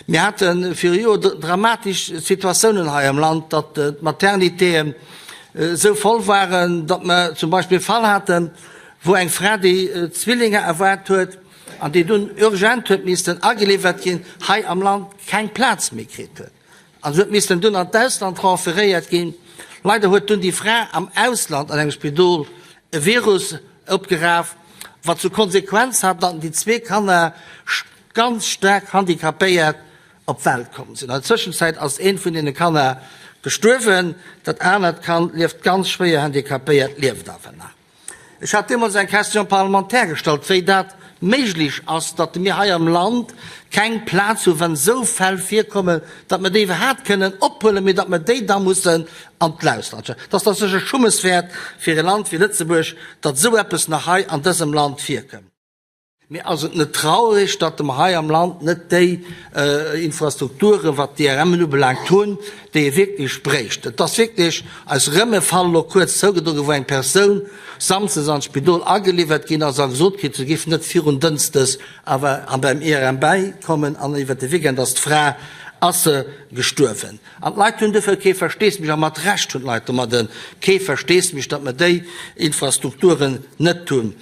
Mir hate viru Joer dramatesch Situatiounen hei am Land, datt d'Maternitéen esou voll waren, datt mer zum Beispill e Fall haten, wou eng Fra, déi Zwillinge erwaart huet an déi dunn urgent huet missten ageliwwert ginn, hei am Land keng Plaz méi kritt huet. An se huet missten dunn an d'Ausland renferéiert ginn. Leider huet dunn déi Fra am Ausland an engem Spidol e Virus opgeraf, wat zur Konsequenz hat, datt déi zwee Kanner ganz staark handicapéiert op d'Welt komm sinn. An der Zwëschenzäit ass eent vun deene Kanner gestuerwen, dat anert Kand lieft ganz schwéier handicapéiert, lieft awer nach. Ech hat deemools eng Question parlementaire gestallt, wéi dat méiglech ass, datt mir hei am Land keng Plaz hu wann esou Fäll virkommen, datt mer déi iwwerhaapt kënnen ophuelen, mee datt mer déi da mussen an d'Ausland schécken. Et ass dach sécher schummeswäert fir e Land wéi Lëtzebuerg, datt esou eppes nach hei an dësem Land virkënnt. Mee ass et net traurig, datt mer hei am Land net déi Infrastrukturen, wat d'IRMen ubelaangt, hunn, déi ee wierklech bréicht? Et ass wierklech eis erëm e Fall elo kuerz zougedroe ginn, wou eng Persoun samsdes an d'Spidol ageliwwert ginn ass a gesot kritt, se géif net virun dënschdes awer beim IRM bäikommen, an iwwert de Weekend ass d'Fra ass se gestuerwen. An d'Leit hunn dofir kee Versteesmech, a mat Recht hunn d'Leit domadde kee Versteesmech, datt mer déi Infrastrukturen net hunn.